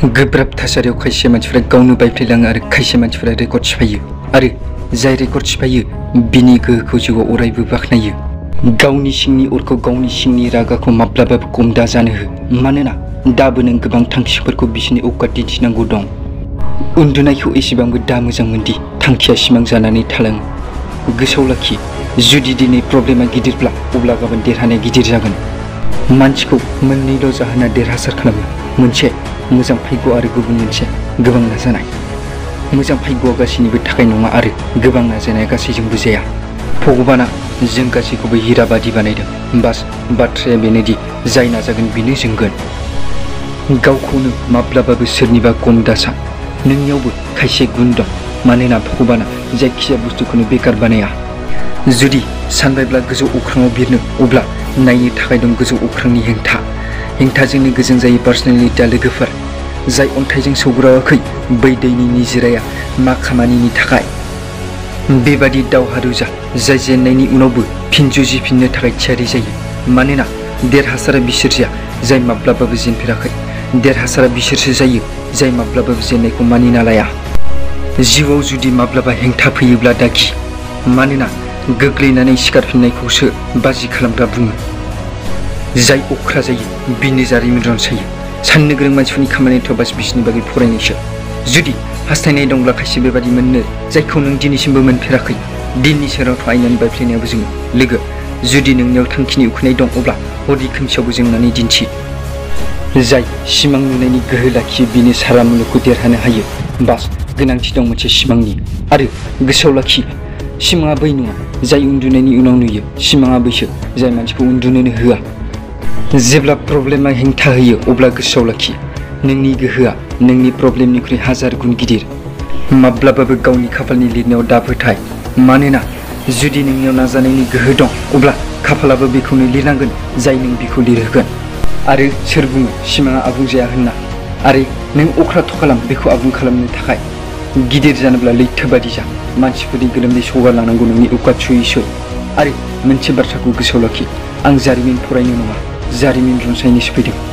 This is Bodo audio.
गोब्राब थासारियाव खायसे मानसिफोरा गावनो बायफ्लेलाङो आरो खायसे मानसिफोरा रेकर्ड सिफायो आरो जाय रेकर्ड सिफायो बिनि गोहोखौ जिउआव अरायबो बाख्नायो। गावनि सिंनि अरखौ गावनि सिंनि रागाखौ माब्लाबाबो खम दाजानो हो, मानोना दाबो नों गोबां थांखिफोरखौ बिसोरनि औकात दिन्थिनांगौ दं। उन्दुनायखौ एसेबांबो दा मोजां मोनदि थांखिया सिमां जानानै थालाङो। गोसोआव लाखि, जुदि दिनै प्रब्लेमा गिदिरब्ला अब्ला गाबोन देरहानाया गिदिर जागोन। मानसिखौ मोननैल' जाहोना देरहासार खालामो, मोनसे मोजां भाग्य आरो गुबुन मोनसे गोबां नाजानाय। मोजां भाग्यआ गासैनिबो थाखाय नङा आरो गोबां नाजानाया गासैजोंबो जाया। भगबाना जों गासैखौबो हिरा बादि बानायदों, बास बाथ्राया बेनोदि जाय नाजागोन बेनो जोंगोन। गावखौनो माब्लाबाबो सोरनिबा खम दासान। नोंनियावबो खायसे गुन दं, मानोना भगबाना जायखिजाया बुस्थुखौनो बेकार बानाया। जुदि सानबायब्ला गोजौ अख्राङाव बिरनो, अब्ला नायनो थाखाय दं गोजौ अख्रांनि हेंथा। हेंथाजोंनो गोजों जायो पार्सनेलिटिया। लोगोफोर, जाय अन्थाइजों सौग्रावाखै बै दैनि निजिराया मा खामानिनि थाखाय? बेबादि दावहारु जा जाय जेननायनि उनावबो फिन जुजिफिननो थाखाय थियारि जायो, मानोना देरहासारा बिसोरसो जाय माब्लाबाबो जेनफेराखै। देरहासारा बिसोरसो जायो जाय माब्लाबाबो जेननायखौ मानिना लाया। जिउआव जुदि माब्लाबा हेंथा फैयोब्ला दागि, मानोना गोग्लैनानै सिखारफिननायखौसो बाजि खालामग्रा बुङो। जाय अख्रा जायो बिनो जारिमिन रनसायो। साननो गोरों मानसिफोरनि खामानियाथ' बास बिसोरनि बागै फरायनायसो। जुदि हास्थायनाय दंब्ला खायसे बेबादि मोननो जायखौ नों दिनैसिमबो मोनफेराखै। दिननि सोरावथ' आयनानि बायफ्लेनायाबो जोङो। लोगो, जुदि नोंनियाव थांखिनि उखैनाय दं अब्ला हरनि खोमसियावबो जोंनानै दिन्थि। जाय सिमां नुनायनि गोहो लाखियो बिनो सारा मुलुगखौ देरहानो हायो। बास गोनांथि दं मोनसे सिमांनि। आरो गोसोआव लाखि, सिमाङा बै नङा जाय उन्दुनायनि उनाव नुयो, सिमाङा बैसो जाय मानसिखौ उन्दुनोनो होआ। जेब्ला प्रब्लेमा हेंथा होयो अब्ला गोसोआव लाखि, नोंनि गोहोआ नोंनि प्रब्लेमनिख्रुइ हाजार गुन गिदिर। माब्लाबाबो गावनि खाफालनि लिरनायाव दाफोथाय, मानोना जुदि नोंनियाव नाजानायनि गोहो दं अब्ला खाफालाबो बेखौनो लिरनांगोन जाय नों बिखौ लिरहोगोन। आरो सोर बुङो सिमाङा आबुं जाया होनना? आरो नों अख्राथ' खालाम बेखौ आबुं खालामनो थाखाय। गिदिर जानोब्ला लैथो बादि जा, मानसिफोरनि गोलोमदै सगारलांनांगौ नोंनि औकात सुयै। आरो मोनसे बाथ्राखौ गोसोआव लाखि, आं जारिमिन फरायनो नङा, जारिमिन रनसायनोसो फैदों।